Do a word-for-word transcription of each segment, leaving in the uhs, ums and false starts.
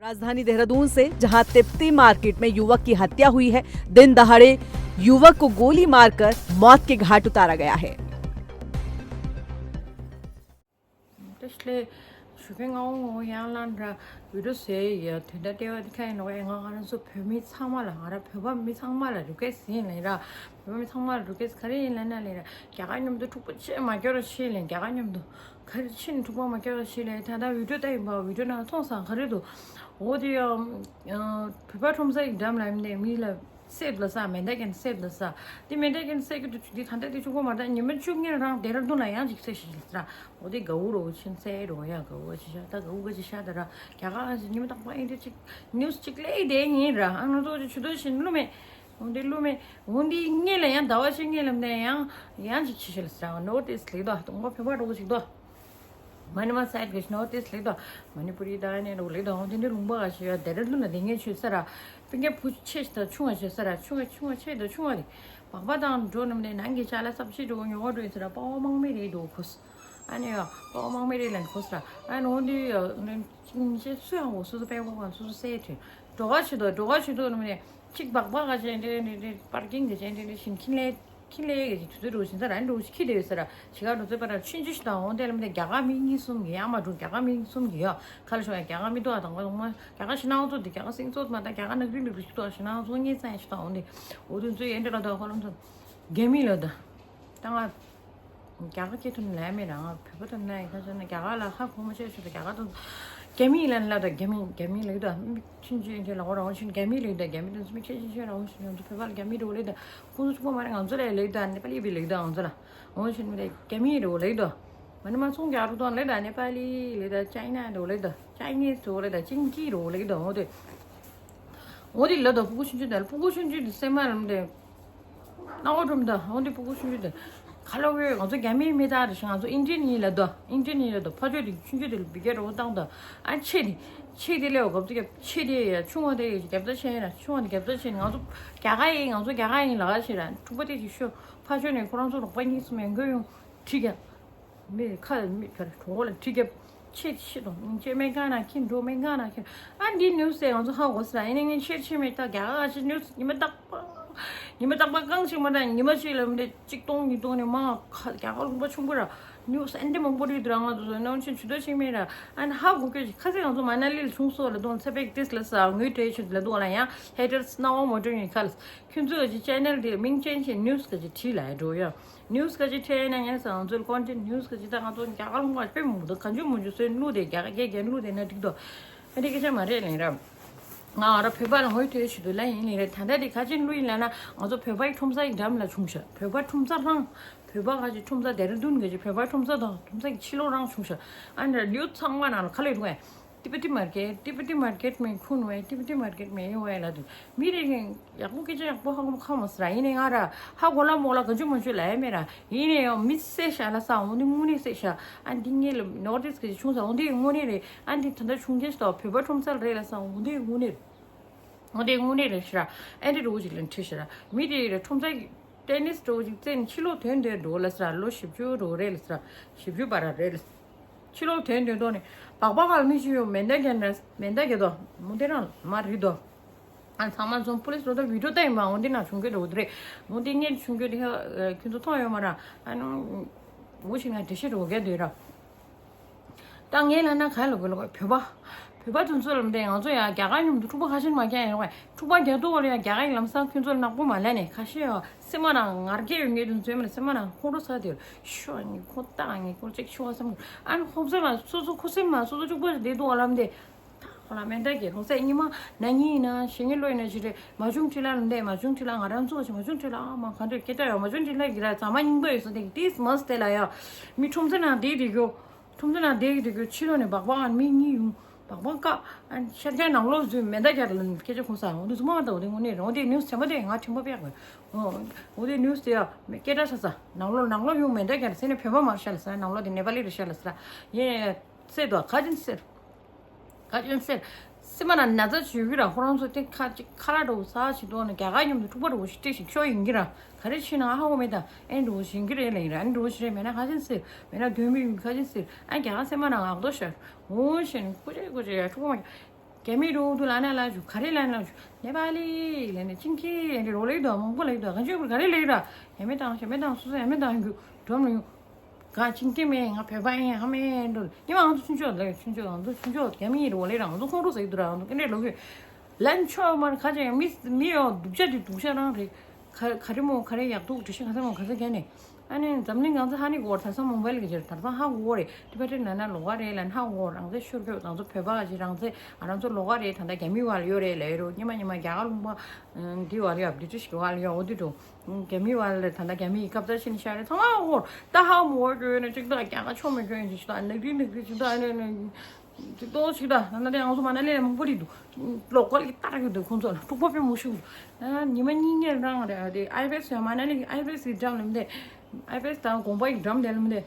राजधानी देहरादून से, जहां तिप्ती मार्केट में युवक की हत्या हुई है, दिन दहाड़े युवक को गोली मारकर मौत के घाट उतारा गया है। དེ་ལས་ཞུ་མཁན་ང་འོ་ཡང་ལན་ར་བི་ཌིའོ་ཟེར་ཡ་དོན་དག་ལྟེ་བ་དེ་ཁ་ཡིན་ནོ། ང་ང་རང་ཚོ་བོད་མི་ཚང་མ་ལ། ང་རང་བོད་པ་མི་ཚང་མ་ལ་རི་ཀེ་སི་ཡིན་ལེ་ར། བོད་པ་མི་ཚང་མ་ལ་རི་ཀེ་སི་ག་རེ་ཡིན་ལ་ན་ལེ་ར། རྒྱ་གར་མཉམ་དུ་འཁྲུག་པ་ཆེ་མ་སྐྱོར་རོགས་ཞེས་ལེ། རྒྱ་གར་མཉམ་དུ་ག་རེ་ཕྱིན་འཁྲུག་པ་མ་སྐྱོར་རོགས་ཞེས་ལེ། ད་ལྟ་བི་ཌིའོ་ལྟ་ཡིན་པ་བི་ཌིའོ་ནང་མཐོང་སང་ག་རེ་འདུག་འོ་དེ་ཡང་བོད་པ་ཁྲོམ་ས་ཡི་འགྲམ་ལ་ཡིན་ནས་མི་ལ་སེབ་ལ་ས་མེ་མདའ་གན་སེབ་ལ་ས། དེ་མེ་མདའ་གན་སེབ་གི་དུ་དེ་ད་ལྟ་དེ་ཆུ་གོ་མ་ད་ཉི་མ་བཅུ་ངན་རང་དེ་ར་འདུག་ན་ཡང་ཅིག་སེ་ཞིག་ལ་ས། འོ་དེ་དགའ་བོ་རོ་ཆེན་སེ་རོ་ཡ་དགའ་བོ་ཆེ་ཤ་ད་དགའ་བོ་ག་ཅི་ཤ་ད་ར་རྒྱ་གར་ཉི་མ་དག་པ་ཡིན་དེ་ཅིག་ནིའུ་སི་ཅིག་ལེ་དེ་ཡིན་ར། ཨ་ང་ཚོ་དེ་ཆུ་དོ་ཞིན་ལུ་མེ། འོ་དེ་ལུ་མེ། འོ་དེ་ངེད་ལ་ཡང་ཟླ་བ་ཆེ་ངེད་ལ་མེ་ཡང་ཡང་ཅིག་ཆེ་ཤ་ལ་ས། ནོ་ཏིས་ལེགས་དོ་དང་པོ་བོད་པ་རོ་ཅིག་དོ། མ་ནི་མ་སའིད་གི་ནོར་ཏིས་ལེགས་དོ། མ་ནི་པུ་རི་དང་ནི་རོ་ལེགས་དོ། འོ་དེ་འདྲ་ལུང་པ་ག་ཤི་ཡ་དེ་ར་ལུ་ན་དེ་ངས་ཆུ་ས་ར། པིན་ཀེ་བུ་ཆེ་ཤི་ད་ཆུང་བ་ཆེ་ས་ར། ཆུང་བ་ཆུང་བ་ཆེ་དོ་ཆུང་བ་རེད། བག་པ་དང་འགྲོ་ནམ་ནས་ནང་གི་ཅ་ལ་སབ་ཅི་འགྲོ་ཉོ་བ་འགྲོ་ཡིན་ས་ར། པ་བ་མང་མེ་རེད་འགྲོ་ཁུ་ས། ཨ་ནི་ཡ་པ་བ་མང་མེ་རེད་ལན་ཁུ་ས་ར། ཨ་ནི་འོ་དེ་ཡ་ནི་ཅིང་ཅེ་སུ་ཡང་འོ་སུ་སུ་པེ་བ་གང་སུ་སུ་སེ་ཐུ། འགྲོ་ག་ཆུ་དོ་འགྲོ་ག་ཆུ་དོ་ནམ་ནས་ཅིག་བག་པ་ག་ཅེ་འདྲེ་འདྲེ་འདྲེ་པར་ཀིང་གི་ཅེ་འདྲེ་འདྲེ་ཤིང་ཁྱིན་ལེ། ཁྱི་ལས་ཀྱི་དུས་ཚོད་འགྲོ་བཞིན་ས་ར་འགྲོ་ཁྱི་དེ་ཡོད་ས་ར། ཞི་ག་འགྲོ་ཚོད་པ་ར་ཆུན་ཆུ་ཞིག་དང་འོང་དེ་ལ་མི་དེ་རྒྱ་གར་མི་གཉིས་གསུམ་གྱི་ཡང་མ་འགྲོ། རྒྱ་གར་མི་གཉིས་གསུམ་གྱི་ཡང་ཁ་ལ་ཤོག་ཡ་རྒྱ་གར་མི་འདུག་ཨ། དང་པོ་དང་པོ་རྒྱ་གར་ཞི་ན་འོང་ཚོ་དེ་རྒྱ་གར་སིང་ཚོ་མ་དང་རྒྱ་གར་ནག་རིགས་ལུགས་ཞིག་ཏུ་ཞི་ན་འོང་ཚོ་ངེས་ཙང་ཡ་ཞིག་དང་འོང་དེ་འོ་དུ་ཚོ་ཡན་དེ་ལ་དང་ཁོ་ལོང་ཚོ་རྒྱ་མི་ལ་དང་ད་ང་རྒྱ་གར་སྐད་ཐོན་ལས་མེད་ར། ང་བོད་པ་ཐོན་ན་ཡི་ཁ་ཆ་ན་རྒྱ་གར་ལ་ཧ་གོ་མ་ཆེ་ཞིག་ཏུ་རྒྱ་གར་དང་རྒྱ་མི་ལ་ལ་དང་རྒྱ་མི་རྒྱ་མི་ལ་དང་མི་ཆུན་ཆུན་ཆེ་ལ་འོ་ར་འོང་ཞིན་རྒྱ་མི་ལ་དང་རྒྱ་མི་དང་ཚོ་མི་ཁྱེད་ཆུན་ཆུན་ར་འོང་ཞིན་ཡོང་ཚོ་བོད་པ་ལ་རྒྱ་མི་རོ་ལ་དང་ཁོང་ཚོ་ཆུང་པོ་མ་རེད། ང་ཚོ་ལ་ལེགས་དང་ནེ་པ་ལི་བི་ལེགས་དང་ང་ཚོ་ལ་འོང་ཞིན་མི་རེད་རྒྱ་མི་རོ་ལེགས་དང་མ་ནི་མ་ཚོང་རྒྱག་རུ་དང་ལེགས་དང་ནེ་པ་ལི་ལེགས་དང་ཅའི་ན་རོ་ལེགས་དང་ཅའི་ནིས་རོ་ལེགས་དང་ཅིང་ཀི་རོ་ལེགས་དང་འོ་དེ་འོ་དེ་ལ་དང་ཕྲུ་གུ་ཆུང་ཆུང་དང་ཕྲུ་གུ་ཆུང་ཆུང་དེ་སེམས་མ་རམ་དེ་ན་འོ་དྲུམ་དང་འོ་དེ་ཕྲུ་གུ་ཆུང་ཆུང་དེ་ཁ་ལོ་བའི་ང་ཚོ་རྒྱ་མིའི་མི་དག་རེ་ཞིག་ང་ཚོ་ཨིན་ཌི་ཡན་ཡིན་ལ་དང་ཨིན་ཌི་ཡན་ཡིན་ལ་དང་ཕ་ཆོས་དེ་ཆུང་ཆུང་དེ་ལ་བི་གེ་རོ་བཏང་དང་ཨ་ཆེ་དེ་ཆེ་དེ་ལས་འོ་གབ་ཚོ་རྒྱབ་ཆེ་དེ་ཡ་ཆུང་བ་དེ་ཡ་རྒྱབ་ད་ཆེ་ཡིན་ན་ཆུང་བ་དེ་རྒྱབ་ད་ཆེ་ནི་ང་ཚོ་རྒྱ་གར་ཡིན་ང་ཚོ་རྒྱ་གར་ཡིན་ལ་ག་ཆེ་ར་ཕྲུ་གུ་དེ་ཅིག་ཤོ་ཕ་ཆོས་ནས་ཁོ་རང་ཚོ་རོགས་པ་གཉིས་སུ་མེད་མགོ་ཡོང་ཁྲིད་ཀྱང་། མི་ཁ་མི་ཁ་གྲོང་ལ་ཁྲི་རྒྱབ་ཆེ་ཆེ་དང་ཆེ་མེ་ག་ན་ཁྱི་འགྲོ་མེ་ག་ན་ཁྱི་ཨ་འདི་ནིའུ་སི་ང་ཚོ་ཧ་གོ་ས་ཡིན་ནི་ཆེ་ཆེ་མེ་ད་རྒྱ་གར་ཆེ་ནིའུ་སི་ཉི་མ་རྟག་པ་ཉི་མ་རྟག་པ་གང་ཞིག་མ་ད་ཉི་མ་གཅིག་ལ་མི་གཅིག་སྟོང་ཉིས་སྟོང་ནས་མ་ཁ་རྒྱ་གར་ལུང་པ་ཆུང་པོ་ར་ནིའུ་སི་ཨན་ཏེ་མང་པོ་རིག་འདུག་ར། ང་ཚོ་ནང་ཆེན་ཇུ་དོ་ཆེ་མེ་ར་ཨན་ཧ་གོ་སྐྱོ་ཞིག་ཁ་སེ་ང་ཚོ་མ་ན་ལི་ལ་ཆུང་སོ་ལ་དོང་ཚེ་པེག་ཏིས་ལ་ས་ངུས་བྲེ་ཆུ་ལ་དོང་ལ་ཡང་ཧེ་ཊར་སི་ན་འོ་མོ་ཀྲོ་ཡིན་ཁ་ལ་ཁྱོད་ཚོ་གི་ཆེ་ནལ་དེ་མིང་ཅན་ཆེ་ནིའུ་སི་གི་ཁྲིད་ལ་འགྲོ་ཡ། ནིའུ་སི་ག་ཅིག་ཁྲིད་ཡིན་ན་ངས་ང་ཚོའི་ཀོན་ཊེན་ཊི་ནིའུ་སི་ག་ཅིག་ད་ང་ཚོ་རྒྱ་གར་ལུང་པ་དཔེ་མང་པོ་འདུག་གང་བྱུང་མང་བྱུང་བཟོས་བླུགས་ཏེ་རྒྱ་གར་སྐད་རྒྱག་བླུགས་ཏེ་ན་འགྲིག་འདུག་ཨ་འདི་སྐད་ཆ་མ་རེད་ལན་ར། ང་ང་ར་བོད་པ་ལ་ངོ་ཐོས་བྱེད་དུ་ལ་ཡིན་ལན་རེད། ད་ལྟ་འདི་ག་ཅིག་བླུགས་ཡིན་ལ་ན་ང་ཚོ་བོད་པའི་ཁྲོམ་ས་ཡི་འགྲམ་ལ་བྱུང་ཤག་བོད་པ་ཁྲོམ་ས་རང་བོད་པ་ག་ཅིག་ཁྲོམ་ས་དེ་རིང་བདུན་ག་ཅིག་བོད་པ་ཁྲོམ་ས་དང་ཁྲོམ་ས་གི་ཕྱི་ལོགས་རང་བྱུང་ཤག་ཨ་འདྲ་ལིའུ་ཚང་མ་ནང་ལ་ག་ལས་འགྲོ་ཡ། ཏི་པི་ཏི་མར་ཀེ་ཊི་ཏི་པི་ཏི་མར་ཀེ་ཊི་མེ་ཁུན་ཝེ་ཏི་པི་ཏི་མར་ཀེ་ཊི་མེ་ཡོང་ཝེ་ལ་དུ་མི་རེ་ངས་ཡག་པོ་སྐད་ཆ་ཡག་པོ་ཧ་གོ་མ་ཁ་མ་སི་ར། ཡིན་ནས་ང་ར་ཧ་གོ་ལ་མོ་ལ་ག་ཅུ་མ་ཅུ་ལ་ཡ་མེ་ར། ཡིན་ནས་ཡང་མི་སེ་ཤ་ལ་ས་འོ་འདི་དངོས་གནས་སེ་ཤ་ཨ་འདི་ངས་ལ་ནོར་ཏིས་གི་ཆུང་ས་འོ་འདི་དངོས་གནས་རེད། ཨ་འདི་ད་ལྟ་ཆུང་རྒྱལ་ཞིག་ཏོ་བོད་པ་ཁྲོམ་ས་ལ་རེད་ལ་ས་འོ་འདི་དངོས་གནས་རེད། འོ་འདི་དངོས་གནས་རེད་ཤི་ར། ཨ་འདི་རུ་ཅིག་ལ་འཁྲི་ཤི་ར། མི་དེ་རེད་ཁྲོམ་ས་ཀྱི་ཏེ་ནིས་འགྲོ་ཅིག་བཙན་ཕྱི་ལོགས་དོན་དོན་འགྲོ་ལ་ཟེར་ལོ་བཞི་བཅུ་འགྲོ་རེད་ལ་ཟེར། བཞི་བཅུ་བར་རེད་ལ། ཕྱི་ལོགས་དོན་དོན་ཐོག་ནས་སྦག་སྦག་ག་ལ་མི་ཞིག་ཡོང་མེ་མདའ་རྒྱག་ན་མེ་མདའ་རྒྱག་དོ་མུ་དེ་རང་མ་རིག་དོ། ཨ་ཚང་མ་ཚོ་པུ་ལིས་རོ་ད་བི་ཌིའོ་ལྟ་ཡིན་པ་འོ་འདི་ན་བྱུང་གི་འགྲོ་གི་རེད། འོ་འདི་ངས་བྱུང་གི་རེད། ཁྱོད་ཚོ་མཐོང་ཡོད་མ་ར། ཨ་ནུ་འུ་ཞིག་ན་འགྲེལ་བཤད་འགྲོ་གི་འདུག་ར། ད་ངས་ལབ་ན་ག་ལ་དགོས་ལ་བོད་པ། བོད་པ་དེ་ཚོ་ལ་འདི་ང་ཚོ་ཡང་རྒྱ་གར་མཉམ་དུ་འཁྲུག་པ་ཁ་ཤས་མ་རྒྱག་ཡོང་བས། འཁྲུག་པ་རྒྱག་དུས་ལ་ཡང་རྒྱ་གར་ཡི་ལམ་སང་ཁྱོད་ཚོ་ནག་པོ་མ་ལབ་ནས་ཁ་ཤས་ཡང་སེམས་མ་ནང་ངར་སྐད་ཡོད་ངེས་དུ་མཚོན་མ་ལ་སེམས་མ་ནང་ཁོང་ཁྲོ་ཚ་དེ་ཤོ་ངེས་ཁོ་ཏག་ངེས་ཁོ་ཅིག་ཤོ་བསམ་གི་ཨ་ནི་ཁོ་ཚོ་ལ་སོ་སོ་ཁོ་སེམས་མ་སོ་སོ་གཅིག་པོ་བསྡད་འདུག་ལབ་འདི། ད་ཁོ་ལ་མེ་མདའ་གི་ལྷུང་བཟེད་ཉི་མ་ན་ཉིན་ཡིན་ན་ཞེ་ངེས་བློ་ཡིན་ན་ཅི་རེད་མ་བྱུང་ཁྲི་ལ་ལ་འདས་མ་བྱུང་ཁྲི་ལ་ང་རང་ཚོ་ཞིག་མ་བྱུང་ཁྲི་ལ་ཨ་མ་ག་འདྲ་སྐད་ཆ་ཡོད་མ་བྱུང་ཁྲི་ལ་གི་ར་ཚང་མ་རྙིང་པ་ཡོད་ས་དེ་གི་ཏིས་མ་སྟེ་ལ་ཡ་མི་ཁྲོམ་ཚེ་ན་བསྡད་དེ་གྱོ། ཁྲོམ་ཚོ་ནང་བསྡད་ཀྱི་འདུག་རྒྱུ་ཕྱི་ལོགས་ནས་སྦག་སྦག་ཨ་མི་གཉིས་ཡོང་སྦག་སྦག་བཀག་ཨ་ཤར་རྒྱག་ནང་ལོགས་འཛུལ་མེ་མདའ་རྒྱག་ལ་སྐད་ཆ་གོ་ས་འོ་འདི་ཚོ་མ་ད་འོ་འདི་དངོས་གནས་རེད། འོ་འདི་ནིའུ་སི་ཆེན་པོ་དེ་ང་ཆེན་པོ་པས་གོ་འོ་འདི་ནིའུ་སི་དེ་ཡ་སྐད་གྲགས་ཆགས་ས་ནང་ལོགས་ནང་ལོགས་ཡོང་མེ་མདའ་རྒྱག་ཟེར་ནས་བོད་པ་མར་ཤར་ལ་ས་ནང་ལོགས་དེ་ནེ་པ་ལི་རེད་ཤར་ལ་ས་ཡེ་སེ་དོ་ག་ཅིན་སེ། ག་ཅན་སེར། སེམས་མ་ན་ན་ཚ་བྱུས་གི་ར་ཁོ་རང་ཚོ་དེ་ཁ་ཅིག་ཁ་ར་འགྲོ་ས་ཞིག་འདུག་ན་རྒྱ་གར་མཉམ་དུ་འཁྲུག་པ་འགྲོ་ཞིག་སྤྲད་ཞིག་ཤོ་ཡིན་གི་ར་ག་རེ་ཕྱིན་ན་ཧ་གོ་མེད་ད་ཨེ་འགྲོ་བཞིན་གི་རེད་ལེ་ཡིན་ར་ཨེ་འགྲོ་ཞིག་རེད་མེད་ན་ག་ཅན་སེར་མེད་ན་དོན་མི་ཡིན་ག་ཅན་སེར་ཨེ་རྒྱ་གར་སེམས་མ་ན་ངག་རྡོ་ཤར་འོ་ཞེན་ཀུ་ཅེ་ཀུ་ཅེ་ཡ་འཁྲུག་པ་མ། རྒྱ་མི་རུ་དུ་ལ་ན་ལ་ཞུ་ག་རེ་ལ་ན་ཞུ་ནེ་པ་ལི་ལ་ནི་ཅིང་ཀི་ལ་ནི་རོ་ལེ་དོ་མང་པོ་ལེ་དོ་གང་ཅོ་ག་རེ་ལེ་ར་ཡ་མེ་དང་ཞ་མེ་དང་སུ་སུ་ཡ་མེ་དང་གུ་འགྲོམ་ལ་ཡུ་ག་ཅིང་ཀི་མེ་ང་བོད་པ་ཡིན་ཧ་མེ་འགྲོ་ཉི་མ་ང་ཚོ་ཆུང་ཆོག་ལ་ཆུང་ཆོག་ང་ཚོ་ཆུང་ཆོག་རྒྱ་མི་རུ་ལེ་ར་ང་ཚོ་ཁོང་རུ་ཟེར་དུ་ར་ང་ཚོ་ཀི་འདྲེ་ལོ་གུ་ལན་ཆོག་མར་ཁ་ཅན་མི་མི་ཡོ་སྡུག་ཅག་དེ་སྡུག་ཤ་རང་རེད། ག་ག་རེ་མོ་ག་རེ་ཡག་སྡུག་དྲི་ཤི་ག་ས་མོ་ག་ས་ག་ནས། ཨ་ནི་འཛམ་གླིང་གང་ཚ་ཧ་ནི་གོ་ད་ས་མོ་བལ་གི་ཅེར་ད་ས་ཧ་གོ་རེད། ཏི་པ་ཏི་ན་ན་ལོ་ག་རེད་ལ་ཧ་གོ་རང་ཚེ་ཤོར་གྱོད་རང་ཚོ་བོད་པ་ག་ཅི་རང་ཚེ་ཨ་རང་ཚོ་ལོ་ག་རེད་ད་ད་རྒྱ་མི་བལ་ཡོད་རེད་ལ་ཡོད་རོ་ཉི་མ་ཉི་མ་རྒྱ་གར་ལུང་པ་འདི་བལ་ཡོད་བི་ཏི་ཤི་བལ་ཡོད་འོ་དི་འགྲོ་རྒྱ་མི་བལ་ད་ད་རྒྱ་མི་ཡི་སྐབས་ད་ཕྱིན་ཤ་རེད་ཚང་མ་ཧ་གོ་ད་ཧ་མོ་གྱོད་ན་ཅིག་ད་རྒྱ་གར་ཆོ་མེ་གྱོད་ཡིན་ཅིག་ད་ནག་རི་ནག་རི་ཅིག་ད་ཨ་ནི། ཅིག་ཏོ་ཞིག་ད་ན་ན་དེ་ང་ཚོ་མ་ན་ལས་མང་པོ་རེད་འདུག་ལོ་ཀལ་གི་ཏར་གི་འདུག་ཁོང་ཚོ་ལ་འཁྲུག་པ་དཔེ་མོ་ཤུགས་འདུག་ན་ཉི་མ་གཉིས་ཉེར་རང་རེད་ཨ་དེ་ཨའི་པེ་སི་ཡང་མ་ན་ལས་ཨའི་པེ་སི་འགྲམ་ལམ་དེ་ཨའི་པེ་སི་དང་དགོན་པ་ཡི་འགྲམ་དེ་ལམ་དེ་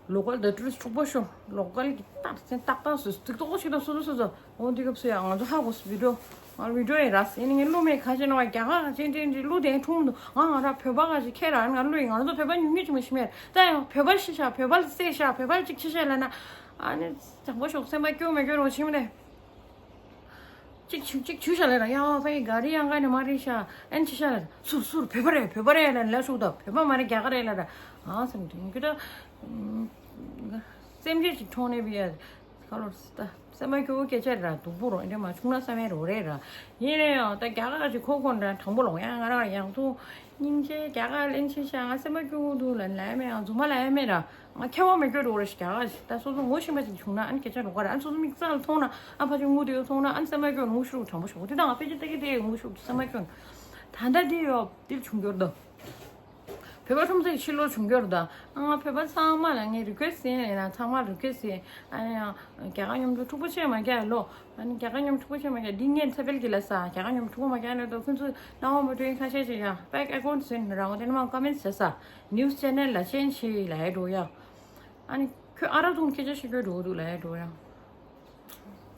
ལོ་ཀལ་དེ་ཏུ་རི་སི་འཁྲུག་པ་ཤོ་ལོ་ཀལ་གི་ཏར་ཚན་ཏག་ཏག་སུ་ཅིག་ཏོ་ཞིག་ད་སུ་སུ་སུ་སུ་འོ་འདི་སྐབས་སུ་ཡང་ང་ཚོ་ཧ་གོ་སུ་བི་ཌིའོ་ང་བི་ཌིའོ་ཡི་ར་སི་ཡིན་ངའི་ལུ་མེ་ཁ་ཆེ་ན་བ་རྒྱ་ག་ཁ་ཆེ་འདྲེ་འདྲེ་ལུ་དེ་འཁྲུངས་འདུག་ང་ང་ར་བོད་པ་ཁ་ཆེ་ཁྱེད་ར་ང་ལུ་ཡི་ང་ཚོ་བོད་པ་ཉུང་ཉུང་ཅིག་མ་ཤི་མེད་ད་ཡང་བོད་པ་ཤི་ཤ་བོད་པ་བསད་ཤ་བོད་པ་ཅིག་ཤི་ཤ་ལ་ན། ཨ་ནི་དྲང་པོ་ཞོག་སེམས་པ་སྐྱོ་མི་སྐྱོ་རོ་ཆིམ་ནས། གཅིག་ཆུ་གཅིག་ཆུ་ཤ་ལེ་ར་ཡང་ཕའི་ག་རི་ཡང་ག་ནས་མ་རེད་ཤ་ཨན་ཆི་ཤ་ལེ་སུར་སུར་བོད་པ་རེད་བོད་པ་རེད་ལ་ལ་ཤོག་ད་བོད་པ་མ་རེད་རྒྱ་ག་རེད་ལ་ར་ཨང་སེམས་དུ་ཡིན་གི་ད་སེམས་ཅན་ཅིག་མཐོང་ནས་བི་ཡ་ག་ལོར་སི་ད་སེམས་པ་སྐྱོ་བོ་སྐད་ཆ་ར་སྡུག་པོ་རོ་འདྲ་མ་བྱུང་ན་བསམ་ཡ་རོ་རེད་ར་ཡིན་རེད་ཡང་ད་རྒྱ་ག་ཅིག་ཁོ་ཁོ་འདྲ་དྲང་པོ་ལོང་ཡ་ང་རང་ཡང་ཐུག་སྙིང་རྗེ་རྒྱ་གར་ལེན་ཆེ་ཤ་ང་སེམས་པ་སྐྱོ་བོ་འདུག་ལ་ལ་ཡ་མེད་ང་རྫུན་མ་ལ་ཡ་མེད་ར་ང་ཁྱེད་བ་མེད་སྐྱོ་རུ་ར་ཞིག་རྒྱ་གར་ཞིག་ད་སོ་སོ་ངོ་ཤེས་པ་ཞིག་བྱུང་ན་ཨ་ནི་སྐད་ཆ་རོགས་ག་ར་ཨ་ནི་སོ་སོ་མིག་རྩ་ལ་མཐོང་ན་ཨ་ཕ་ཆུ་ངུ་དེ་ཡོད་མཐོང་ན་ཨ་ནི་སེམས་པ་སྐྱོ་ངུ་ཤུ་རུ་དྲང་པོ་ཞོག་དེ་དང་ང་ཕལ་ཆེར་ལྟ་གི་དེ་ངུ་ཤུ་རུ་སེམས་པ་སྐྱོ་ད་ལྟ་དེ་ཡོད་དེ་བྱུང་སྐྱོ་རུ་ད་བོད་པ་ཁྲོམ་ས་ཡི་ཕྱི་ལོ་བྱུང་སྐྱོ་རུ་ད་ཨ་ང་བོད་པ་ཚང་མ་ལ་ངས་རི་ཀུ་ཨེ་སི་ཡིན་ལ་ཡིན་ན་ཚང་མ་རི་ཀུ་ཨེ་སི་ཡིན་ཨ་ནི་ཡང་རྒྱ་གར་མཉམ་དུ་འཁྲུག་པོ་ཆེ་མ་རྒྱག་ལོ། ཨ་ནི་རྒྱ་གར་མཉམ་འཁྲུག་པོ་བྱེད་མ་རྒྱག་འདི་ངས་ཚེ་འཕེལ་གྱི་ལ་ས་རྒྱ་གར་མཉམ་འཁྲུག་པོ་མ་རྒྱག་ནས་ད་ཁོང་ཚོས་སྣང་བ་མ་སྤྲོད་ཁ་ཤས་ཤིག་ཡ་པེག་ཨེ་ཀོན་ཟིན་རང་དེ་ནི་མ་ཀོ་མེན་ཟེར་ས་ནིའུ་སི་ཆེ་ནལ་ལ་ཆེན་ཞིག་ལ་ཡ་འགྲོ་ཡ། ཨ་ནི་ཁོས་ཨ་ར་ཐུང་སྐད་ཆ་ཤིག་གོ་འགྲོ་འདུག་ལ་ཡ་འགྲོ་ཡ།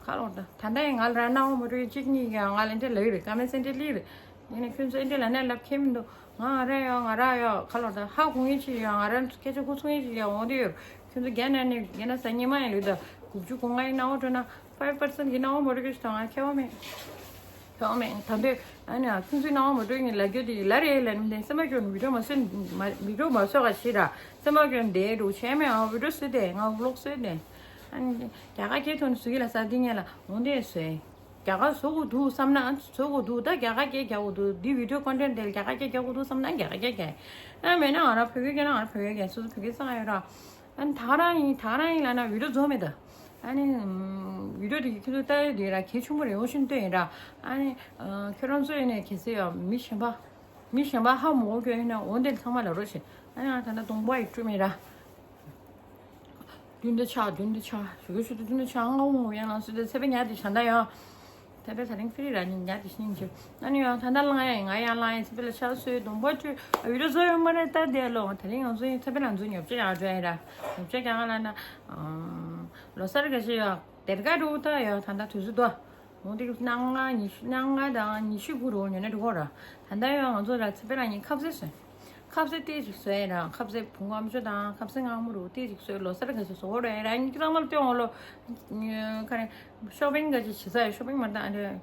ཁ་ལོ་ད་ད་ལྟ་ཡི་ང་ལ་ར་སྣང་བ་མ་སྤྲོད་གཅིག་གཉིས་ཀྱང་ང་ལ་འདྲ་ལ་ཡོད་རེད་ཀ་མེན་སེན་ཏེ་ལི་རེད། ཡིན་ནས་ཁྱོད་ཚོ་ཨེ་འདྲ་ལ་ནས་ལབ་ཁྱེད་མི་འདུག་ང་ང་ར་ཡོད་ང་ར་ཡོད་ཁ་ལོ་ད་ཧ་གོ་ངེས་ཅིག་ཡོད་ང་ར་སྐད་ཆ་ཁུ་ཚུགས་ངེས་ཅིག་ཡོད་འོང་དེ་ཡོད། ཁྱོད་ཚོ་རྒྱ་ནས་ནས་རྒྱ་ན་ས་ཉི་མ་ཡིན་ལུས་ད་དགུ་བཅུ་གོ་ལྔ་ཡི་སྣང་བ་སྤྲོད་ན་ཕའི་བི་པར་སེན་གི་སྣང་བ་མ་སྤྲོད་རྒྱུ་ཞིག་དང་ང་ཁྱད་པར་མེད། ཁྱད་པར་མེད་ད་འདོད་ཨ་ནི་ཁྱོད་ཚོའི་སྣང་བ་མ་སྤྲོད་ངེས་ལ་རྒྱུ་དེ་ལ་རེད་ལ་ནི་སེམས་པ་སྐྱོ་ནི་བི་ཌིའོ་མ་བཟོས་མ་བི་ཌིའོ་མ་བཟོས་ག་ཞིག་ར་སེམས་པ་སྐྱོ་ནི་དེ་འགྲོ་བྱས་མེད་ཨ་བི་ཌིའོ་བཟོས་ཏེ་ང་བི་ལོག་བཟོས་ཏེ་ཨ་ནི་རྒྱ་གར་སྐད་ཐོག་ནས་བཟོ་གི་ལ་ས་འདི་ངེས་ལ་འོང་དེ་བཟོས། རྒྱ་གར་བཟོ་དགོས་འདུག་བསམ་ན་ཨ་བཟོ་དགོས་འདུག་ད་རྒྱ་གར་སྐད་རྒྱག་དགོས་འདུག་འདི་བི་ཌིའོ་ཀོན་ཊེན་དེ་རྒྱ་གར་སྐད་རྒྱག་དགོས་འདུག་བསམ་ན་རྒྱ་གར་སྐད་རྒྱག་ཨ་མེད་ན་ང་རང་བོད་སྐད་རྒྱག་ན་ང་རང་བོད་སྐད་རྒྱག་སོ་སོ་བོད་སྐད་གསང་ཡོད་ར། ཨ་ནི་ད་ག་རང་ཡིན་ད་ག་རང་ཡིན་ལབ་ན་བི་ཌིའོ་བཟོ་མེད་ད། ཨ་ནི་བི་ཌིའོ་དེ་ཁྱོད་ཚོ་ལྟ་ཡོད་དེ་ར་གལ་ཆེན་པོ་རེད་འོ་ཤིན་ཏོ་ཡིན་ར། ཨ་ནི་ཁྱོད་རང་ཚོ་ཡིན་ནས་གལ་སྲིད་ཡང་མི་གཞན་པ་མི་གཞན་པ་ཧ་མ་གོ་ཁྱོད་ཡིན་ན་འོ་འདི་ཚང་མ་ལབ་རོགས་བྱེད། ཨ་ནི་ང་ད་ལྟ་གདོང་པ་ཡི་བཀྲུས་མེད་ར། མདུན་དུ་ཆགས་མདུན་དུ་ཆགས་ཞུ་གི་ཞུ་དུ་མདུན་དུ་ཆགས་ང་འོང་ཡང་ལང་སུ་དེ་ཚེ་པའི་ཉ་དེ་བྱ་ད་ཡང་། ཚེ་པའི་ད་རིང་ཕི་རི་ར་ནི་ཉ་དེ་ཤིང་ཆུ་ཨ་ནི་ཡང་ད་ལྟ་ལང་ཡ་ཡིན་ང་ཡང་ལང་ཡ་ཚེ་པའི་ལ་ཆགས་སུའི་གདོང་པ་བཀྲུས་ཨ་ཡུ་ར་བཟོ་ཡོང་མ་རེད་ད་དེ་ལོ་ད་རིང་ང་ཚོ་ཡིན་ཚེ་པའི་ལ་ཚོ་ཉོབ་ཆ་ཡང་བྲོས་ཡ་ར་ཉོབ་ཆ་ཀྱང་ང་ལ་ན་ལོ་སར་ག་ཤི་ཡ་དེར་ག་འགྲོ་ད་ཡ་ད་ལྟ་དུས་ཚོད་དོ། འོ་དེ་གནམ་ལྔ་ཉི་ཤུ་གནམ་ལྔ་དང་ཉི་ཤུ་དགུ་རུ་ཉོ་ནས་འགྲོ་གོ་ར། ད་ལྟ་ཡང་ང་ཚོ་ར་ཚེ་པའི་ལ་ཉིན་ཁ་ཟས་སོན། ཁ་ཟས་ཏེ་ཅིག་བཟོས་ཡིན་ར་ཁ་ཟས་བུ་ངམ་ཆུ་དང་ཁ་ཟས་ངང་མོ་རུ་ཏེ་ཅིག་བཟོས་ལོ་སར་ག་ཅིག་བཟོ་གོ་ར་ཡིན་ར་ཉིན་གྱི་ཚང་མར་སྟོན་འོ་ལོ། ཁ་རེ་ཤོ་པིང་ག་ཅིག་བྱེད་ས་ཡོད་ཤོ་པིང་མ་ད་ཨ་རེ།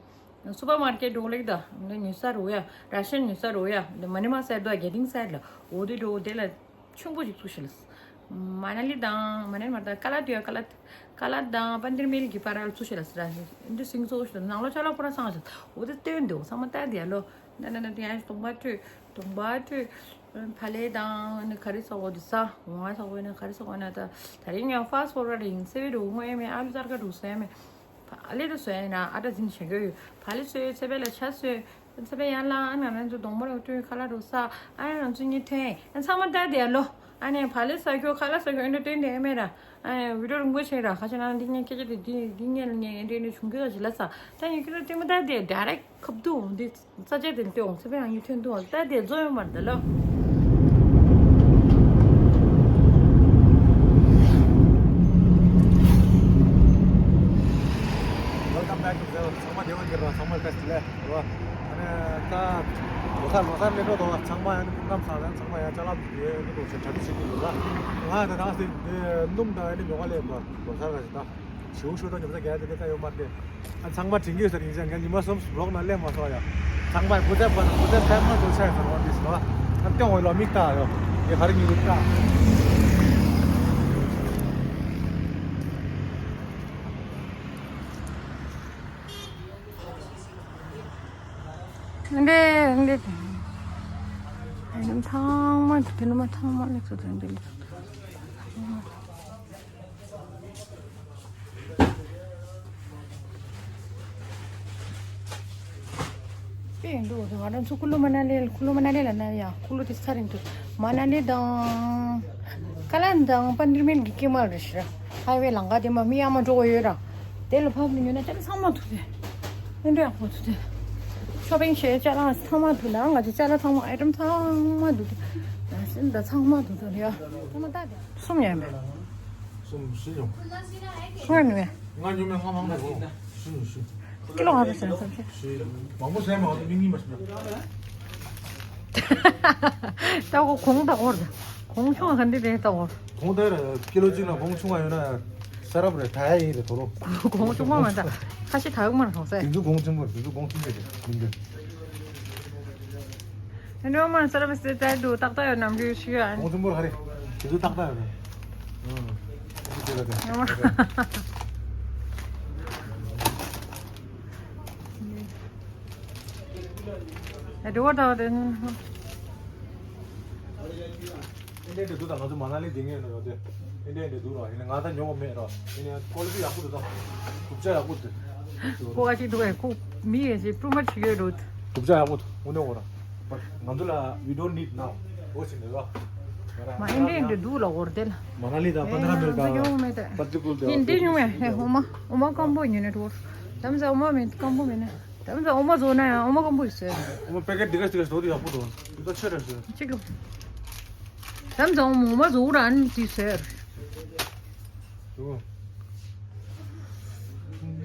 སུ་པར་མར་ཀེཊ་འགྲོ་ལེགས་ད་འདི་ཉོ་ས་རུ་ཡ་ར་ཤན་ཉོ་ས་རུ་ཡ་འདི་མ་ནི་མ་སའེ་ཌི་དོ་གེ་ཏིང་སའེ་ཌི་ལ་འོ་དེ་འགྲོ་དེ་ལ། ཆུང་པོ་ཞིག་བཙུགས་ཤིག་ལ། མ་ན་ལི་དང་མ་ན་ལི་མ་དང་ཀ་ལ་ཏུ་ཡ་ཀ་ལ་ཀ་ལ་དང་པན་དིར་མིལ་གྱི་བར་ལ་བཙུགས་ཤིག་ལ་ཟེར་ར། འདི་སིང་ཚོགས་ཤིག་ནང་ལོ་ཅ་ལག་ཕོ་ར་སང་ཞིག་འོ་དེ་སྟོན་འདུག་ཚང་མ་ལྟ་དེ་ཡ་ལོ། ན་ན་ན་དེ་ཡང་གདོང་པ་བཀྲུས་གདོང་པ་བཀྲུས། ཕ་ལེ་དང་ནི་ག་རེ་ཟ་གོ་དེ་ཟ་འོང་ང་ཟ་གོ་ནི་ག་རེ་ཟ་གོ་ན་ད་ད་རིང་ཡང་ཕ་སི་ཕོར་ཌ་ཡིན་ཚེ་བའི་རུ་ངོ་ཡ་མེད་ཨ་ལུ་ཙར་ཀ་རུ་ཟ་ཡ་མེད། ཕ་ལེ་དུ་བཟོས་ཡིན་ན་ཨ་ཏྲ་འཛིན་བྱེད་དགོས་ཡོད། ཕ་ལེ་བཟོས་ཚེ་པའི་ལ་ཆ་བཟོས། ཚེ་པའི་ཡར་ལངས་ཨ་ང་རང་ཚོ་གདོང་པ་རུ་བཀྲུས་ཁ་ལག་རུ་ཟ་ཨ་ང་རང་ཚོ་གཉིས་ཐོན་ཨ་ཚང་མ་ལྟ་དེ་ལོ། ཨ་ནི་ཕ་ལེ་ཟ་རྒྱུ་ཁ་ལག་ཟ་རྒྱུ་ཨེ་འདྲ་སྟོན་དེ་ཨེ་མེད་ར། ཨ་ནི་བི་ཌིའོ་རིང་པོ་བྱས་ར་ཁ་ཆེ་ན་འདི་ངས་སྐད་ཆ་དེ་འདི་འདི་ངས་ལ་ངས་ཨེ་འདྲ་ཨེ་འདྲ་བྱུང་རྒྱུ་ལ་ཞིག་ལ་ཟ། ད་ཡིན་གྱི་ར་ལྟད་མོ་ལྟ་དེ་ཌའི་རེག་ཁབ་ཏུ་འོང་དེ། ས་ཆ་དེ་ལྟོས་འོང་ཚེ་པའི་ཡང་ཡུལ་ཐོན་འདུག་ད་དེ་རྫོགས་ཡོད་མ་རེད་ད་ལོ། Welcome back to Brazil. ཚང་མ་བདེ་བོ་ཡིན་པ་ཚང་མ་བཀྲ་ཤིས་བདེ་ལེགས་རེད་བ། ཨ་ནི་ད་ལོ་གསར་ལོ་གསར་སླེབས་འགྲོ་འདུག་བ། ཚང་མ་ཡང་སྐུ་ཁམས་བཟང་ལ་ཚང་མ་ཡང་ཅ་ལག་ཡོད་འགྲོ་འདུག་ཟེར་གྲ་སྒྲིག་བྱེད་ཀྱི་འདུག་ལ། ང་ད་ད་སེ་དེ་སྣུམ་དང་ཨ་ནི་མྱོ་ག་ལས་ཡིན་པ་ལོ་གསར་ག་ཞིག་ད། ཞེའུ་ཞུ་དང་ཉོ་ཚ་རྒྱ་དེ་ད་ཡོད་མ་རེད། ཨ་ཚང་མ་དྲན་གྱི་ཡོད་ས་རེད། ཡིན་ཙང་ངས་ཉི་མ་གསུམ་ལོག་ན་སླེབས་མ་སོང་ཡ། ཚང་མ་བུ་ཚ་བུ་ཚ་ཚ་མ་འགྲོ་ཆ་ཡོད་ས་རེད་དེ་ཟེར་བ། ཨ་སྟོན་འོས་ལོ་མིག་ལྟ་ཡོད། ངས་ཕ་རི་ཉི་མ་ལྟ། འདི་འདི་ཚང་མ་དེ་ནི་མ་ཚང་མ་ལེགས་སོ་དེ་འདི་ལེགས་སོ། དཔེ་འདུག་ང་རང་ཚོ་ཀུ་ལུ་མ་ན་ལི་ཀུ་ལུ་མ་ན་ལི་ལ་ན་ཡ་ཀུ་ལུ་དེ་ཚ་རིང་དུ་མ་ན་ལི་དང་ཀ་ལན་དང་པན་དྲི་མེལ་གྱི་ཀེ་མ་རེ་ཤི་ར་ཧའི་ཝེ་ལང་ཀ་དེ་མ་མི་ཡ་མ་འགྲོ་གོ་ཡོད་ར། དེ་ལ་ཕབ་ནས་ཉོ་ན་ཅང་ཚང་མ་ཐུག་དེ། ཨེ་འདྲ་ཡག་པོ་ཐུག་དེ། ཤོ་པིང་བྱས་ཅ་ལག་ཚང་མ་ཐུག་ན་ང་ཚོ་ཅ་ལག་ཚང་མ་ཨའི་ཊམ་ཚང་མ་ཐུག་དེ། ན་སེམས་ད་ཚང་མ་ཐུག་དེ་ཡ། ཚང་མ་ད་དེ། གསུམ་ཡོད་མེད། གསུམ་བཞི་ཡོང་། གསུམ་ཡོད་མེད། ང་ཉོ་མེད་ང་མང་ནས་གོ། བཞི་ཡོང་བཞི། ཀི་ལོ་ང་ཚོ་ཟེར་ན་བཞི། མང་པོ་ཟས་མ་འོང་མི་གཉིས་མ་ཟིན་ན། ད་གོ་གོང་ད་གོར་ད། གོང་ཆུང་ག་འདི་རེད་ད་གོར། གོང་ད་ར་ཀི་ལོ་གཅིག་ལ་གོང་ཆུང་བ་ཡོད་ན་ས་རབ་རེད་ད་ཡ་ཡིན་རེད་དོ་རོ། གོང་ཆུང་བ་མ་ད་ཁ་ཤས་ད་ཡོད་མ་རེད་གོང་ས། དེ་ཚོ་གོང་ཆུང་བ་རེད་དེ་ཚོ་གོང་ཆུང་བ་རེད་མི་འདུག་དེ་འདྲ་མ་ས་རབ་སེ་ད་དུ་ཏག་ཏག་ཡོད་ནམ་རྒྱུ་ཞིག་ཡོད་ཨ་ནི། གོང་ཆུང་བ་རེད་དེ་ཚོ་ཏག་ཏག་ཡོད་རེད། ཨང་། དེ་ཚོ་ལ་དེ། ཨ་དེ་བ་ད་བ་དེ། ཨིན་ཌི་ཡན་འདྲ་འདུག་ད་ང་ཚོ་མ་ན་ལི་དེ་ངས་ནོ་ཡོད་དེ། ཨིན་ཌི་ཡན་འདྲ་འདུག་ར་ཡིན་ན་ང་ད་ཉོ་བ་མེད་ར་ཡིན་ན་ཀོ་ལི་ཊི་ཡག་པོ་འདུག་ད། རྐུབ་ཆ་ཡག་པོ་འདུག་ཀོ་ཨ་ཅིག་འདུག་ཨེ་ཁོ་མི་ཡེ་ཞིག་ཏུ་མ་ཆི་ཡོད་འདུག་རྐུབ་ཆ་ཡག་པོ་འདུག་དངོས་གནས་འོ་ར། ང་ཚོ་ལ་we don't need now འོ་ཞིག་ནས་ར། མ་ཨིན་ཌི་ཡན་འདྲ་འདུག་ལ་འོར་དེ་ལ། མ་ན་ལི་དང་པན་དྲ་མེལ་དང་ཡོང་མེད་དེ། པར་ཏི་ཀུལ་དེ་ཡིན་འདི་ཉུང་ངེ་ཧེ་འོ་མ་འོ་མ་སྐམ་པོ་ཉོས་ནས་འགྲོ། དམ་ཟ་འོ་མ་མེད་སྐམ་པོ་མེད་ན། དམ་ཟ་འོ་མ་བཟོ་ན་ཡང་འོ་མ་སྐམ་པོ་ཡིས་ཟེར། འོ་མ་པེ་ཀེ་ཊི་འདི་ག་འདི་ག་ཟོ་དེ་ཡག་པོ་འདུག་འདི་ད་ཆོས་རེད་ཟེར། གཅིག་ལོ། དམ་ཟ་འོ་མ་འོ་མ་བཟོ་ར་ཨ་ནི་དེ་ཟེར། འདུག་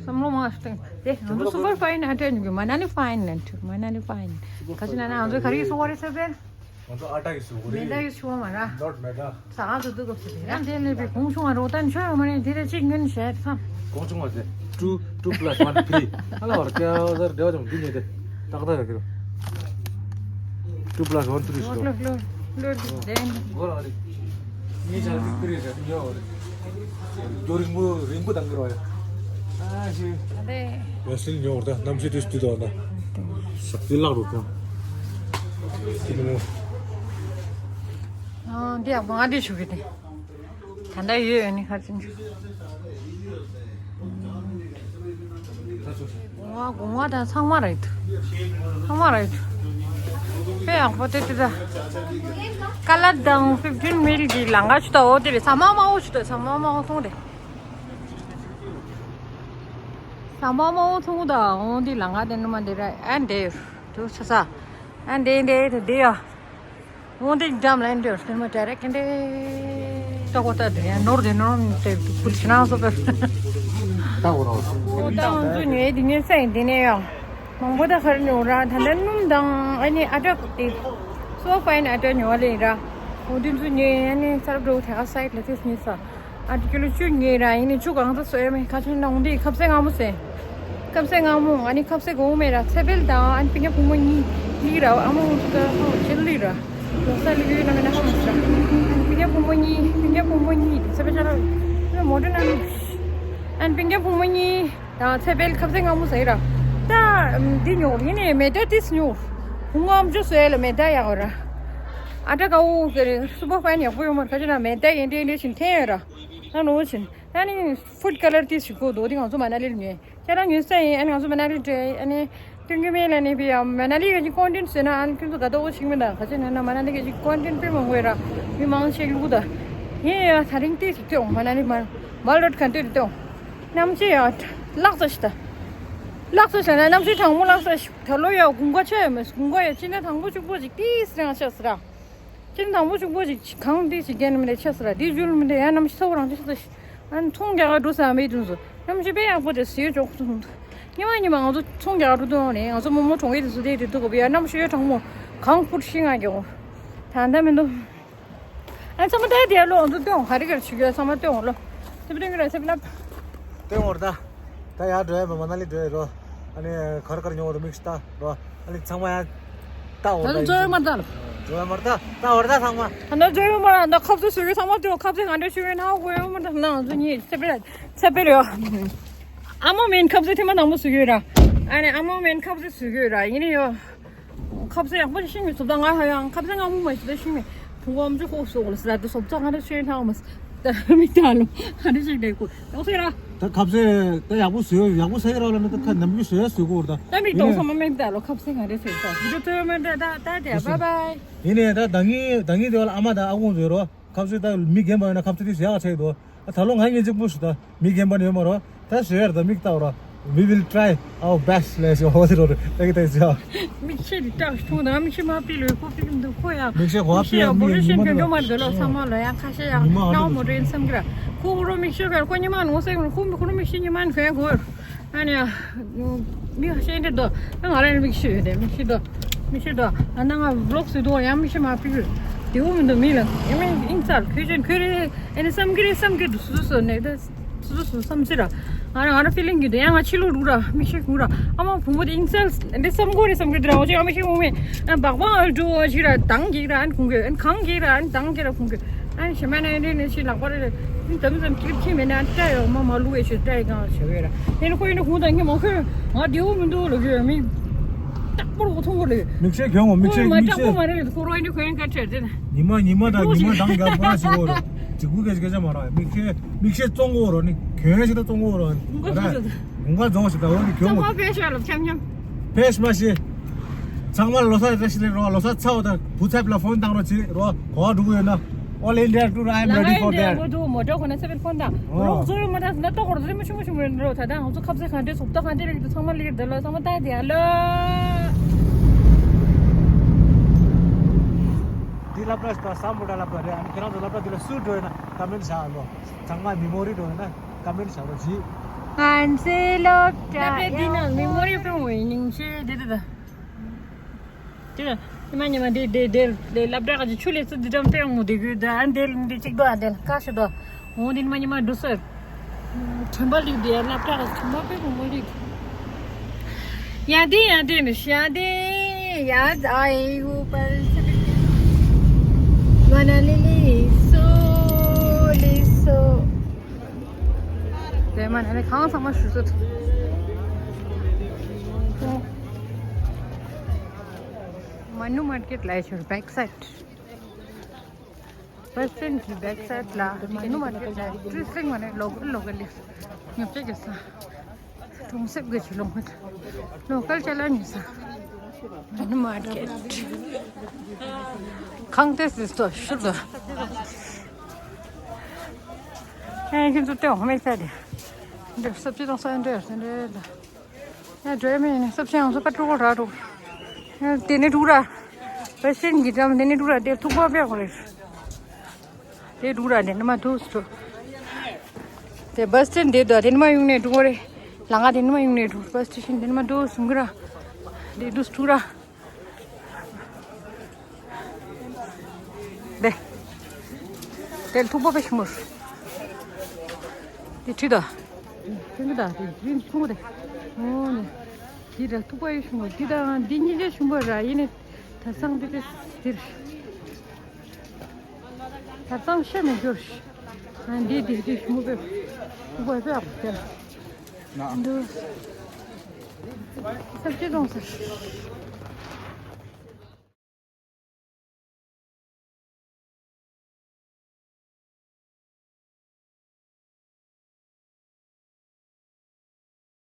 བསམ་བློ་མ་བཏང་། དེ་ང་ཚོ་སུ་པར་ཕ་ཡིན་ཨ་ཏྲ་ཉུག་གི་མ་ན་ལི་ཕ་ཡིན་ལན་ཐུ་མ་ན་ལི་ཕ་ཡིན། ག་ཅི་ན་ན་ང་ཚོ་ག་རེ་སུ་བ་རེ་ཟེར་ཟེར། ང་ཚོ་ཨ་ཏྲ་གི་སུ་གོ་རེ། མེ་ད་གི་སུ་བ་མ་ར། Not maida. ས་ཨ་ཚོ་དུ་གོ་སུ་རེ། ཡང་དེ་ནས་པའི་གོང་ཆུང་བ་རོ་ཏན་ཆོས་ཡོད་མ་རེད་དེ་རེ་གཅིག་ངན་བཤད་ཐམ། གོང་ཆུང་བ་ཟེར། Two two plus one three. ཨ་ལ་བར་ཀྱ་ཟར་འདྲ་བ་ཅང་འདི་ཉེ་དེ། ཏག་ཏག་ཡོད་ཀྱི་རོ། Two plus one three ལོ་ཟེར་ལོ་རོ། ལོ་ལོ་ལོ་ལྡན། གོ་ར་རེད། ངའི་ཆ་ལ་ཏིག་ཏིག་རེད་ཟེར་ཉོ་བ་རེད། རྒྱུ་རིང་པོ་རིང་པོ་དང་གི་རོ་ཡ། ཨ་ཞེ། ཨ་ལེ། ཡ་སིལ་ཉོ་བར་ད་གནམ་གཤིས་དུས་དུས་དོ་ན། ཞག་ཏི་ལག་རུ་ཀྱང་། ཏི་ཏི་མོ། ཨ་འདི་ཡག་པོ་ང་འདི་ཞུ་གི་དེ། ད་ལྟ་ཡོད་ཡོད་ནི་ཁ་ཅིག་འཇུ། གོང་བ་གོང་བ་དང་ཚང་མ་རེད། ཚང་མ་རེད། དཔེ་ཡག་པོ་དེ་དེ་ད། ཀ་ལ་དང་ཕིབ་ཅུན་མིལ་གྱི་ལང་ཀ་ཆུ་ད་འོ་དེ་རེད། ཚང་མ་མ་འོ་ཆུ་ད་ཚང་མ་མ་འོ་ཚོང་རེད། ཚང་མ་མ་འོ་ཚོང་ད་འོ་དེ་ལང་ཀ་དེ་ནུ་མ་དེ་ར་ཨ་འདེ་དུ་ཆ་ས་ཨ་འདེ་འདེ་དེ་དེ་ཡ། འོ་འདི་འགྲམ་ལ་འདྲེ་སྟེར་མ་ཌའི་རེག་འདྲེ། ལྟོ་གོ་ལྟ་དེ་ཡང་ནོར་དེ་ནོར་དེ་ཕུལ་ཕྱི་ནང་སོ་པེ། ལྟ་གོ་རོགས། འོ་ད་ང་ཚོ་ཉོས་དེ་ཉོས་ས་ཡིན་དེ་ནས་ཡང་། མང་པོ་ད་གར་ཉོ་ར་ད་ལྟ་སྣུམ་དང་ཨ་ནི་ཨ་ཏྲ་དེ། སོ་ཕ་ཡིན་ཨ་ཏྲ་ཉོ་བ་ལེ་ར། འོ་དེ་ཚོ་ཉོས་ཨ་ནི་ས་རབ་འགྲོ་དེ་ག་སའིད་ལ་དེ་ཉོས་ས། ཨ་ཏྲ་ཀི་ལོ་བཅུ་ཉོས་ར་ཡིན་ནི་བཅུ་གང་ཚ་སོ་ཡ་མེད་ཁ་ཆེན་ནང་འདི་ཁབ་སེ་མངར་མོ་སེ། ཁབ་སེ་མངར་མོ་ཨ་ནི་ཁབ་སེ་གོང་མེད་ར་ཚེ་འཕེལ་དང་ཨ་ནི་པིང་ཡ་བུ་མོ་གཉིས་ལི་ར་ཨ་མོ་ཧོ་སུ་ཀ་ཧོ་ཆེན་ལི་ར། ལོ་ས་ལི་ཡུལ་ན་མེད་ན་ཧོ་སུ་ར། པིང་ཡ་བུ་མོ་གཉིས་པིང་ཡ་བུ་མོ་གཉིས་ཚེ་འཕེལ་ཆ་ར། མོ་ཏྲ་ན་ནུ། ཨ་ནི་པིང་ཡ་བུ་མོ་གཉིས་དང་ཚེ་འཕེལ་ཁབ་སེ་མངར་མོ་ཟེར་ར། ད་འདི་ཉོ་ཡིན་ནི་མེ་ཏ་ཏིས་ཉོ། བུ་མོ་ཨམ་ཅོ་སོ་ཡ་ལ་མེ་ཏ་ཡག་ར། ཨ་ཏྲ་ཀ་འོ་ཟེར་སུ་པར་ཕ་ཡིན་ཡག་པོ་ཡོད་མ་རེད་ཁ་ཆེ་ན་མེ་ཏ་ཡིན་འདྲེ་འདྲེ་བཞིན་འཐེན་ཡོད་ར། ཨ་ནོ་བཞིན། ཨ་ནི་ཕུཌ་ཀ་ལར་ཏིས་ཞིག་གོ་དོ་དེ་ང་ཚོ་མ་ན་ལི་ལ་ཉོས། ཁྱེད་རང་ཉོས་ས་ཡིན་ཨ་ནི་ང་ཚོ་མ་ན་ལི་འདྲེ་ཨ་ནི། ཏུང་གི་མེ་ལ་ནི་བི་ཡ་མ་ན་ལི་ག་ཅིག་ཀོན་ཊེན་ཟེར་ན་ཨ་ནི་ཁྱོད་ཚོ་ག་དོ་ཅིག་མི་འདྲ་ག་ཅིག་ན་ན་མ་ན་ལི་ག་ཅིག་ཀོན་ཊེན་དཔེ་མང་པོ་ཡོད་ར་མི་མང་ཆེ་ལུག་ད། ཡིན་ཡ་ད་རིང་ཏིས་ཞིག་སྟོན་མ་ན་ལི་མ་མལ་རོཌ་ག་འདྲེ་སྟོན། གནམ་གཤིས་ཡ་ལག་ས་ཞིག་ད། ལག་ས་ཞིག་ན་གནམ་གཤིས་གྲང་མོ་ལག་ས་ཞིག་ད་ལོ་ཡ་དགུན་ཁ་ཆེ་ཡ་མེད་དགུན་ཁ་ཡ་ཅི་ན་དང་པོ་གཅིག་པོ་ཅིག་ཏིས་རང་ཆགས་སི་ར། ཁྱེད་དང་པོ་གཅིག་པོ་ཅིག་གང་འདི་ཞིག་རྒྱན་མི་འདྲ་ཆགས་སི་ར་འདི་འཇུལ་མི་འདྲ་ཡང་གནམ་གཤིས་ཚ་བོ་རང་ཆགས་སི་ར། ཨ་ནི་ཚོང་རྒྱག་ག་འགྲོ་ས་མེད་དུས་སུ་གནམ་གཤིས་དཔེ་ཡག་པོ་དེ་ཟེར་ཆོག་སོང་། ཉི་མ་ཉི་མ་ང་ཚོ་ཚོང་རྒྱག་ག་འགྲོ་དུས་ནས་ང་ཚོ་རྨོ་མོ་གྲོང་ཁྱེར་དེ་ཚོ་དེ་དུ་གོ་བའི་གནམ་གཤིས་གྲང་མོ་གང་ཕུར་ཤི་ང་རྒྱག་གོ། ད་ལྟ་མི་འདུག་ཨ་ཚང་མ་ད་དེ་ལོ་ང་ཚོ་སྟོན་ག་རེ་ག་རེ་བྱེད་རྒྱུ་ཚང་མ་སྟོན་ལོ། སེ་པི་ཏོན་གི་ར་སེ་པི་ལབ། ཏེ་འོར་ད། ད་ཡར་འགྲོ་ཡ་མ་མ་ན་ལི་འགྲོ་ཡ་རོ། ཨ་ནི་གར་གར་ཉོ་བ་དུ་མིག་ཤི་ད་རོ། ཨ་ནི་ཚང་མ་ཡར་ད་འོར་ད་ད་འགྲོ་ཡ་མ་ད་ལ། འགྲོ་ཡ་མ་ད་ད་འོར་ད་ཚང་མ། ད་ནི་འགྲོ་ཡ་མ་ད་ད་ཁབ་ཚོ་བཟོ་གི་ཚང་མ་འགྲོ། ཁབ་ཚོ་ག་འདྲ་བྱུང་ཡོད་ན་ཧ་གོ་ཡ་མ་ད། ན་ང་ཚོ་གཉིས་ཚེ་པེ་ཚེ་པེ་རེད། ཨ་མ་མེན་ཁབ་ཚོ་ཐེངས་མ་དང་པོ་བཟོ་གི་ཡོད་ར། ཨ་ནི་ཨ་མ་མེན་ཁབ་ཚོ་བཟོ་གི་ཡོད་ར་ཡིན་ནི་ཡོད། ཁབ་ཚོ་ཡག་པོ་ཞིག་ཤིང་མི་ཚོ་ད་ང་ཧ་ཡང་ཁབ་ཚོ་ང་མུ་མ་ཞིག་ད་ཤིང་མི་ཕུང་བམ་ཅུ་ཁོག་སོག་ལ་སྲ་དུ་སོབ་ཚ་ང་ད་ཆོས་ཐང་མ་ད་མི་ད་ལོ་ཧ་རི་ཞིག་ད་ཁུ་ཡོང་སེ་ར། ད་ཁབ་ཚོ་ད་ཡག་པོ་བཟོས་ཡག་པོ་ཟ་གི་ར་ལ་ནི་ད་ཁ་ནམ་རྒྱུན་བཟོས་ཡ་བཟོས་གོ་ར་ད། ད་མི་གཏོང་ས་མ་མེད་ད་ལོ་ཁབ་ཚོ་ང་རེ་ཟེར་ད་བི་ཌིའོ་ཐོས་མེད་ད་ད་ད་ད་བའི་བའི། ཡིན་ནའི་ད་ད་ངི་ད་ངི་དེ་བ་ལ་ཨ་མ་ད་ཨ་ཁུང་བཟོས་རོ། ཁབ་ཚོ་ད་མི་རྒན་པ་ཡིན་ན་ཁབ་ཚོ་དེ་ཟ་ཡག་ཆེ་དོ། ཨ་ད་ལོ་ང་ངེ་གཅིག་པུ་ཞུ་ད་མི་རྒན་པ་ནི་ཡོད་མ་རོ། ད་ཞུ་ཡར་ད་མིག་ལྟ་རོ། We will try our best ལས་ཞུ་ཧོ་དེ་རོ་རེ་ད་གི་ད་ཞུ། མིག་ཤེལ་འདི་སྐྲག་བྱུང་ད་མིག་ཤེལ་མ་པི་ལོས་ཁོ་པི་ཀིམ་འདུག་ཁོ་ཡང་མིག་ཤེལ་གོ་བ་པི་ཡ་མིག་ཤེལ་མི་མ་འགྲོ་མ་འགྲོ་ལོ་ཚང་མ་ལོ་ཡང་ཁ་ཤས་ཡང་ནག་མོ་འདྲེན་བསམ་གི་ར། ཁོ་ཁོ་རོ་མིག་ཤེལ་ག་ར་ཁོ་ཉི་མ་ནོ་སེ་ཁོ་མི་ཁོ་རོ་མིག་ཤེལ་ཉི་མ་ནོ་ག་གོ། ཨ་ནི་མི་ཤེས་འདྲ་དོ། ང་རང་མིག་ཤེས་ཡོད་དེ་མིག་ཤེས་དོ། མིག་ཤེས་དོ། ཨ་ན་ང་ཝི་ལོག་སུ་དོ་ཡང་མིག་ཤེས་མ་པི་ཀིམ་དེ་འོ་མི་འདུག་མི་ལ་ཨེ་མེ་ཨིན་ཚར་ཁོས་ཅན་ཁོས་རེ། ཨ་ནི་བསམ་གི་རེད་བསམ་གི་འདུག་སོ་སོ་ནས་ད་སོ་སོ་སོ་བསམ་ཚེ་ར། ང་རང་ང་རང་ཕི་ལིང་གི་དེ་ཡང་ང་ཕྱི་ལོགས་འདུག་ར་མིག་ཤེས་གུ་ར། ཨ་མ་བུ་མོ་དེ་ཨིན་སལ་འདི་བསམ་གོ་རེད་བསམ་གི་འདུག་ར། འོ་ཅི་ང་མིག་ཤེས་གུ་མེད་ཨ་བག་བག་ཨ་འགྲོ་འོ་ཅི་ར་དང་གི་ར་ཨ་ནི་གུང་གི་ཨ་ནི་གང་གི་ར་ཨ་ནི་དང་གི་ར་གུང་གི་ཨ་ནི་ཞེ་མ་ན་ཨ་ནི་ནི་ཤི་ལག་པ་རེ་རེ་ཨ་ནི་དམ་ཙམ་ཀིབ་ཁྱི་མེད་ན་ཨ་ནི་སྐྲ་ཡོ་མ་མ་ལུ་བའི་ཆུ་སྐྲ་ཡི་གང་ཞེ་བའི་ར། ཨ་ནི་ཁོ་ཨ་ནི་གུང་དང་ངི་མ་ཁོས་ང་བདེ་བོ་མི་འདུག་ལ་གི་མིག་ཏག་པོ་ར་གོ་མཐོང་གོ་ལ་གི་མིག་ཤེས་གྱོང་བ་མིག་ཤེས་མ་མིག་ཏག་པོ་ཤེས་མ་རེད་ཁོ་རོ་ཨ་ནི་ཁོས་ཨ་ནི་ཀ་ཁྲེར་དེ་ན། ཉི་མ་ཉི་མ་དང་ཉི་མ་དང་འགའ་པོ་ར་ཞིག་འོ་རོ། ཅིག་གུ་སྐད་ཅིག་སྐད་ཆ་མ་ར་མིག་ཤེས་མིག་ཤེས་བཙོང་གོ་རོ་ནི་གྱོན་ཞིག་ད་བཙོང་གོ་རོ་ནི་གུང་ག་ར་བཙོང་ཞིག་ད་འོ་ནི་གྱོན་གོ། ཚང་མ་ཕེ་ཤ་ལ་འཆམ་འཆམ། ཕེ་ཤ་མ་ཤེས། ཚང་མ་ལོ་སར་རེ་ཞིག་ལས་རོ་ལོ་སར་ཚ་བོ་དང་བུ་ཚབ་ལ་ཕོན་བཏང་རོ་ཅི་རོ་གོ་བ་འགྲོ་གི་ཡོད་ན། All India tour I am ready for that. ལ་ང་ཡིན་དེ་ལོ་དུ་མོ་ཏོ་ཁོ་ན་སེ་བེལ་ཕོན་དང་། ཨོ། རོགས་ཚོ་ཡོད་མ་ད་ཟིན་ད་ཏོག་རོ་རེ་མ་ཆུང་མ་ཆུང་རེ་རོ་ད་ད་ང་ཚོ་ཁབ་ཚེ་གང་དེ་ཚོགས་ཏོག་གང་དེ་རེ་གི་ཚང་མ་ལིར་ད་ལོ་ཚང་མ་ད་དེ་ཨ་ལོ། འདི་སློབ་གྲྭ་ཞིག་དང་སམ་བྷོ་ཊ་སློབ་གྲྭ་རེད། ཨ་ནི་ཁྱེད་རང་ཚོ་སློབ་གྲྭ་འདི་ལ་སུ་འགྲོ་ཡོད་ན་ཀ་མེན་ཊི་བྱ་ཨ་ལོ། ཚང་མ་མི་མོ་རི་འགྲོ་ཡོད་ན་ཀ་མེན་ཊི་བྱ་རོགས་གྱིས། ང་ཚོའི་སློབ་གྲྭ་སློབ་གྲྭ་འདི་ན་མི་མོ་རི་ཕུང་བའི་སྙིང་རྗེ་འདི་ད་ད། དེ་ཉི་མ་ཉི་མ་དེ་དེ་དེ་དེ་སློབ་གྲྭ་ག་ཅིག་ཆུ་ལས་ཚུར་འདི་འགྲམ་དཔེ་མོ་དེ་གུ་ད་ཨ་འདེལ་འདི་གཅིག་དོ་ཨ་འདེལ་ཀ་ཤི་དོ། འོ་འདི་ཉི་མ་ཉི་མ་འགྲོ་སོ། དྲན་པ་ལིག་དེ་ཡ་སློབ་གྲྭ་ག་ཅིག་དྲན་པ་དཔེ་མོ་མོ་ལིག་ཡ་དེ་ཡ་དེ་ནི་ཤ་དེ་ཡ་ཨ་ཡི་ཧུ་པར་ཚེ་བི་ཀི་མ་ན་ལི་ལི་སོ་ལི་སོ། དེ་མ་ནི་གང་ཚང་མ་ཞུ་སོ། མ་ནུ་མར་ཀེཊ་ལ་ཡ་ཤོར་བེག་སའིཌ། བེག་སའིཌ་གི་བེག་སའིཌ་ལ་མ་ནུ་མར་ཀེཊ་ལ་ཡ་ཀྲིས་ལིང་མ་ནི་ལོ་ཀལ་ལོ་ཀལ་ལི་ཉོ་ཆ་གི་ས་གྲོང་གསེབ་གི་ཆུ་ལོང་མེད་ལོ་ཀལ་ཅ་ལ་ཉི་ས་མ་ནུ་མར་ཀེཊ། གང་ཏེ་སི་སྟོ་ཤུར་དོ། ཨེ་ཁྱེད་ཚོ་ལྟོས་འོང་མེད་ས་དེ་འདྲ་སབ་ཅི་དང་ས་འདྲ་ཡོད་ས་འདྲ་ཡོད་ད། ཡ་འགྲོ་ཡ་མེད་ནི་སབ་ཆེན་ཡང་སོ་ཀ་ཀྲུ་གོ་ར་ཀྲུ། ཡ་དེ་ནི་ཀྲུ་ར། བེག་སའིཌ་གི་འགྲམ་དེ་ནི་ཀྲུ་ར་དེ་ཐུག་པ་པེ་གོ་རེ། དེ་ཀྲུ་ར་དེ་ནི་མ་ཐུག་སུ། དེ་བེག་སའིཌ་དེ་དོ་དེ་ནི་མ་ཡོང་ནས་ཀྲུ་གོ་རེ། ལ་ང་དེ་ནི་མ་ཡོང་ནས་ཀྲུ་བེག་སི་ཊེ་ཤན་དེ་ནི་མ་ཐུག་སུ་གི་ར། དེ་དུ་སུ་ཀྲུ་ར། དེ། དེ་ཐུག་པ་པེ་ཤི་མོ། དེ་ཁྲི་ད། དེ་ཁྲི་ད་དེ་རིན་ཐུང་དེ། འོ་ནི། དེ་ད་ཐུག་པ་ཡོད་ཤི་མོ་དེ་ད་འདི་གཉིས་ཀ་ཤི་མོ་ར་ཡིན་ནི། ད་སང་དེ་དེ་དེ། ད་སང་ཤ་མི་འགྱུར་ཤི། ཨ་འདི་དེ་དེ་ཤི་མོ་པེ། ཐུག་པ་པེ་ཨ་དེ། འདུག་སབ་ཅི་གཏོང་ཟེར།